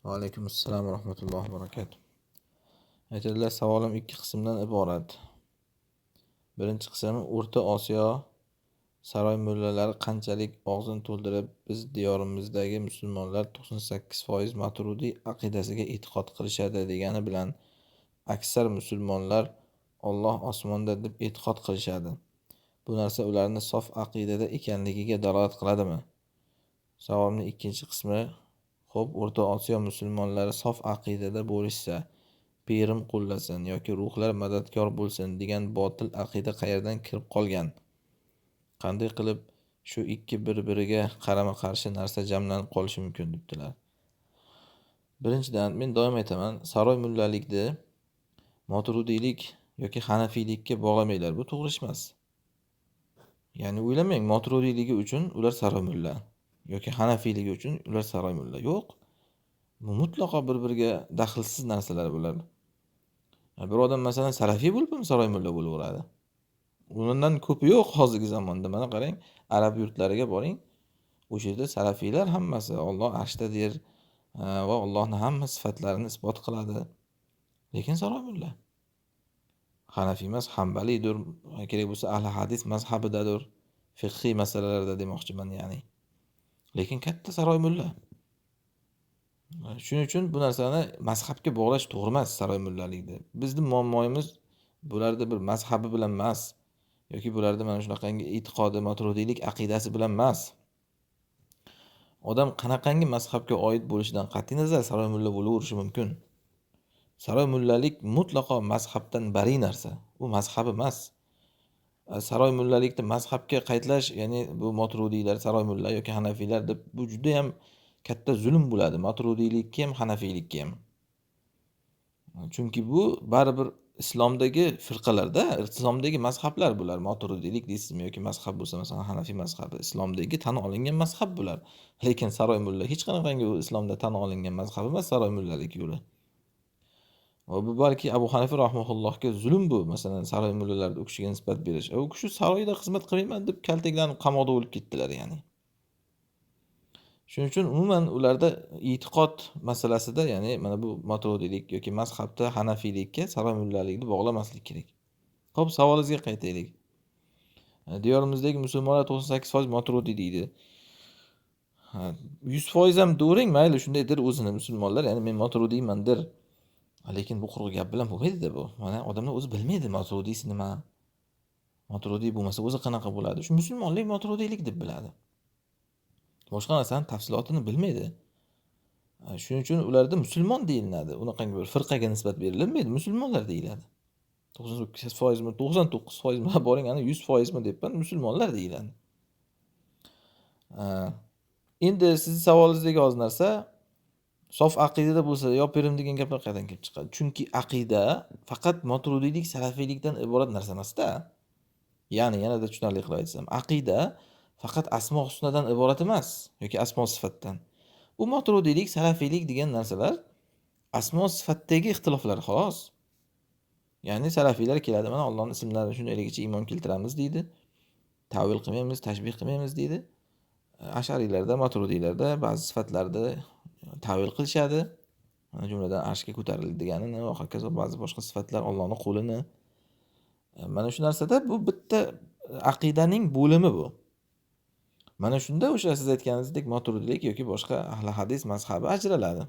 Va alaykum assalom va rahmatullohi va barakatuh. Aytadilar, savolim ikki qismdan iborat. Birinchi qismi, O'rta Osiyo saroy mullalari qanchalik og'zini to'ldirib, biz diyorimizdagi musulmonlar 98% Maturidiy aqidasiga e'tiqod qilishadi degani bilan aksar musulmonlar Olloh osmonda deb e'tiqod qilishadi. Bu narsa ularni sof aqidada ekanligiga dalolat qiladimi? Savolning ikkinchi qismi, xo'p, O'rta Osiyo musulmonlari sof aqidada bo'lishsa, pirim qo'llasin yoki ruhlar madadkor bo'lsin degan botil aqida qayerdan kirib qolgan? Qanday qilib shu ikki bir-biriga qarama-qarshi narsa jamlanib qolishi mumkin debdilar. Birinchidan, men doim aytaman, saroy mullalikni moturudiylik yoki hanafiylikka bog'lamanglar. Bu to'g'ri ish emas. Ya'ni o'ylamang, moturudiyligi uchun ular saroy mulla yoki hanafiyligi uchun ular saroy mulla. Yo'q. Bu mutlaqo bir-biriga daxlsiz narsalar bular. Bir odam masalan salafiy bo'lib ham saroy mulla bo'laveradi. Undan ko'pi yo'q hozirgi zamonda. Mana qarang, arab yurtlariga boring. O'sha yerda salafiylar hammasi Olloh arshda der va Allohning hamma sifatlarini isbot qiladi. Lekin saroy mulla. Hanafiy emas, hanbaliydir, kerak bo'lsa ahli hadis mazhabidadir, fiqhiy masalalarda demoqchiman ya'ni. Lekin katta saroy mulla. Shuning uchun bu narsani mazhabga bog'lash to'g'ri emas saroy mullalikni. Bizning muammoimiz bularda bir mazhabi bilan emas yoki bularda mana shunaqangi e'tiqodi, maturudiylik aqidasi bilan emas. Odam qanaqangi mazhabga oid bo'lishidan qat'iy nazar saroy mulla bo'laverishi mumkin. Saroy mullalik mutlaqo mazhabdan bari narsa. U mazhab emas. Saroy mullalikni mazhabga qaytlash, ya'ni bu maturudiylar saroy mulla yoki hanafiylar deb, bu juda ham katta zulm bo'ladi maturudiylikka ham, hanafiylikka ham. Chunki bu baribir islomdagi firqalarda, islomdagi mazhablar bular. Maturudiylik deysizmi yoki mazhab bo'lsa, masalan, hanafiy mazhabi islomdagi tan olingan mazhab bular. Lekin saroy mulla hech qanaqangi u islomda tan olingan mazhab emas saroy mullalik yo'li. Va bu balki Abu Hanifa rahimahullohga zulm bu, masalan, saroy mullalarni u kishiga nisbat berish. U kishi saroyda xizmat qilmayman deb kaltaklanib qamoqda o'lib ketdilar ya'ni. Shuning uchun umuman ularda e'tiqod masalasida, ya'ni mana bu maturudiylik yoki mazhabda hanafiylikka saroy mullalikni bog'lamaslik kerak. Xo'p, savolingizga qaytaylik. Diyorimizdagi musulmonlar 98% maturudiy deydi. Ha, 100% ham devering, mayli, shunday der o'zini musulmonlar, ya'ni men maturudiyman der. Lekin bu quruq gap bilan bo'lmaydi-da bu. Mana odamlar o'zi bilmaydi maturudiysi nima. Maturudiy bo'lmasa o'zi qanaqa bo'ladi? Shu musulmonlik maturudiylik deb biladi. Boshqa narsani tafsilotini bilmaydi. Shuning uchun ularda musulmon deyiladi. Unaqangi bir firqaga nisbat berilmaydi, musulmonlar deyiladi. 98%mi, 99%mi, boring ana 100%mi debman, musulmonlar deyiladi. Endi sizni savolingizdagi hozir narsa sof aqidada bo'lsa, yo pirim degan gaplar qayerdan kelib chiqadi? Chunki aqida faqat maturudiylik, salafiylikdan iborat narsa emas-da. Ya'ni yanada tushunarli qilib aytsam, aqida faqat asmo husnadan iborat emas yoki asmo sifatdan. Bu maturudiylik, salafiylik degan narsalar asmo sifatdagi ixtiloflar xolos. Ya'ni salafiylar keladi, mana Allohning ismlarini shundayligicha iymon keltiramiz deydi. Ta'vil qilmaymiz, tashbih qilmaymiz deydi. Ashariylarda, maturudiylarda ba'zi sifatlarda ta'vil qilishadi. Mana jumladan arshga ko'tarildi deganini va hokazo ba'zi boshqa sifatlar, Allohning qo'lini. Mana shu narsada bu bitta aqidaning bo'limi bu. Mana shunda o'sha siz aytganingizdek maturudiylik yoki boshqa ahli hadis mazhabi ajraladi.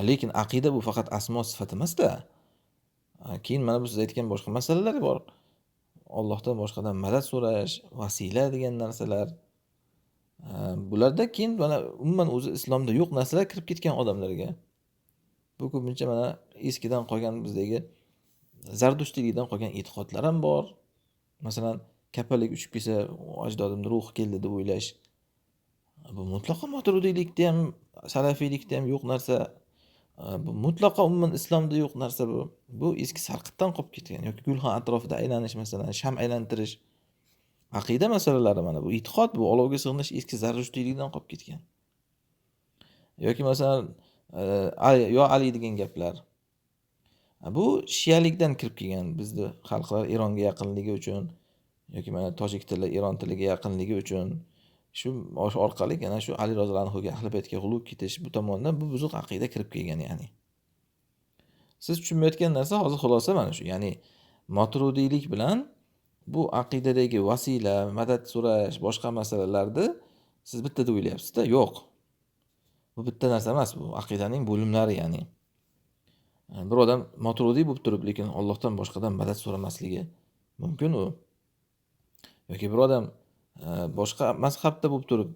Lekin aqida bu faqat asmo sifat emas-da. Keyin mana bu siz aytgan boshqa masalalar bor. Allohdan boshqadan madad so'rash, vasila degan narsalar. Bularda keyin mana umuman o'zi islomda yo'q narsalar kirib ketgan odamlarga. Bu ko'pincha mana eskidan qolgan bizdagi zardushtiylikdan qolgan e'tiqodlar ham bor. Masalan, kapalik uchib kelsa, ajdodimning ruhi keldi deb o'ylash. Bu mutlaqo maturudiylikda ham, salafiylikda ham yo'q narsa. Bu mutlaqo umuman islomda yo'q narsa bu. Bu eski sarqitdan qolib ketgan yoki gulxan atrofida aylanish masalan, sham aylantirish. Aqida masalalari mana bu e'tiqod, bu olovga sig'inish eski zardushtiylikdan qolib ketgan. Yoki masalan, yo Ali degan gaplar. Bu shialikdan kirib kelgan bizni xalqlar Eronga yaqinligi uchun yoki mana tojik tili Eron tiliga yaqinligi uchun Shu orqali ana shu Ali roziyallohu anhuga, ahli baytga g'uluv ketish, bu tomondan bu buzuq aqida kirib kelgan ya'ni. Siz tushunmayotgan narsa hozir xulosa mana shu. Ya'ni Maturudiylik bilan bu aqidadagi vasila, madad so'rash, boshqa masalalarni siz bitta deb o'ylayapsiz-da. Yo'q. Bu bitta narsa emas, bu aqidaning bo'limlari ya'ni. Bir odam Maturudiy bo'lib turib, lekin Allohdan boshqadan madad so'ramasligi mumkin u. Yoki bir odam boshqa mazhabda bo'lib turib,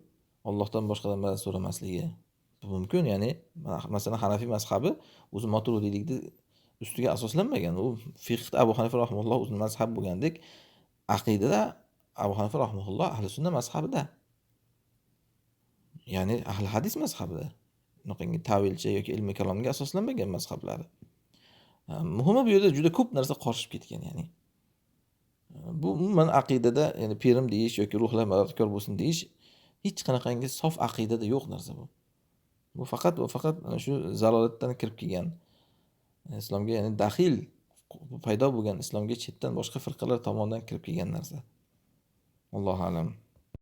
Allohdan boshqadan madad so'ramasligi bu mumkin. Ya'ni masalan Hanafiy mazhabi o'zi Maturudiylikni ustiga asoslanmagan. U fiqhda Abu Hanifa rahimahulloh o'zini mazhabi bo'lgandek, aqidada Abu Hanifa rahimahulloh ahli sunna mazhabida. Ya'ni ahli hadis mazhabida. Unaqangi tavilcha yoki ilmi kalomga asoslanmagan mazhablari. Muhimi bu yerda juda ko'p narsa qorishib ketgan, ya'ni. Bu umuman aqidada, ya'ni pirim deyish yoki ruhlar madadkor bo'lsin deyish hech qanaqangi sof aqidada yo'q narsa bu. Bu faqat va faqat mana shu zalolatdan kirib kelgan, islomga ya'ni daxil paydo bo'lgan, islomga chetdan boshqa firqalar tomonidan kirib kelgan narsa. Allohu a'lam.